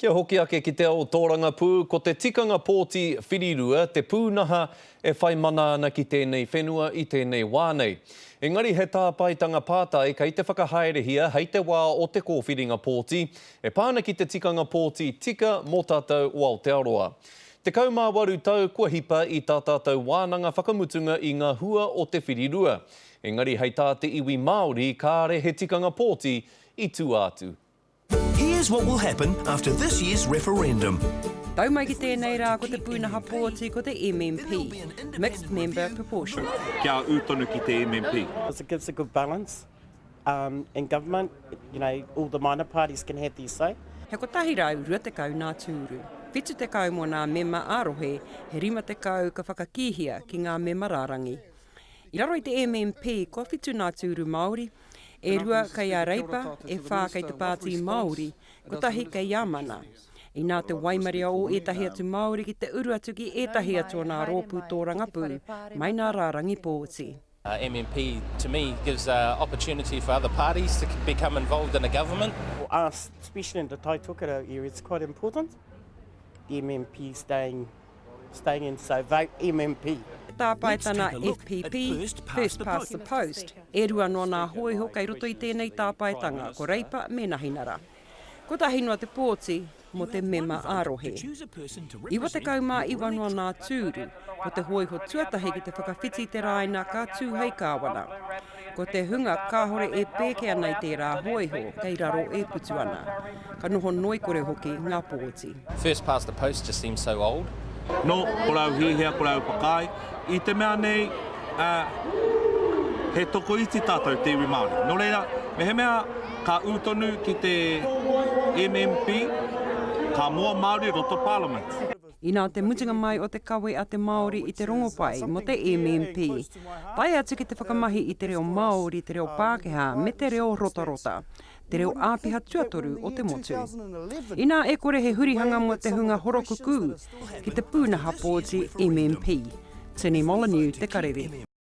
Kia hoki ake ki te ao tōrangapū, ko te tikanga pōti whirirua te pūnaha e whai mana ana ki tēnei whenua i tēnei wā nei. Engari he tāpaetanga pātai kei te whakahaerehia hei te wā o te kōwhiringa pōti e pā ana ki te tikanga pōti tika mō tātou o Aotearoa. 18 tau kua hipa i tā tātou wānanga whakamutunga i ngā hua o te whirirua. Engari hei tā te iwi Māori kāre he tikanga pōti i tua atu. Here's what will happen after this year's referendum. Tau mai ki tēnei rā ko te pūnaha pōti ko te MMP, Mixed Member Proportional. Kia ū tonu ki te MMP. Because it gives a good balance in government, you know, all the minor parties can have their say. He 120 nā tūru, 70 mō nā mema ā-rohe, he 50 ka whakakīhia ki ngā mema rārangi. I raro i te MMP, kua whitu nā tūru Māori, E rua kei a Reipa, e whā kei te Pāti Māori, kotahi kei a Mana. Inā te waimaria o ētahi atu Māori ki te uru atu ki ētahi atu o nā rōpū tōrangapū mai nā rārangi pōti. MMP to me gives a opportunity for other parties to become involved in a government. For us, especially in the Tai Tokerau area, it's quite important, the MMP staying Staying in so vote MMP. Tāpaetana FPP, First Past the Post, e rua noa nā hōiho kei roto i tēnei tāpaetanga, ko Reipa me Nahinara. Kotahi noa te pōti mō te mema ā-rohe. 99 noa nā tūru, ko te hōiho tuatahi ki te whakawhiti i te rāina ka tū hei kāwana. Ko te hunga kāhore e pēke ana i tērā hōiho kei raro e putu ana. Ka noho ngoikore hoki ngā pōti. First past the post just seems so old. No, ko rau hihia, ko rau whakaae, i te mea nei, uh, he tokoiti tātou te iwi Māori. Nō reira, mehemea ka ū tonu ki te MMP, ka moa Māori roto Parliament. Inā te mutunga mai o te kawe a te Māori i te rongopai mō te MMP, tae atu ki te whakamahi i te reo Māori, te reo Pākehā me te reo rotarota. te reo āpiha tuatoru o te motu. Inā e kore he hurihanga mō te hunga horokukū ki te pūnaha pōti MMP. Tini Molyneux te karere.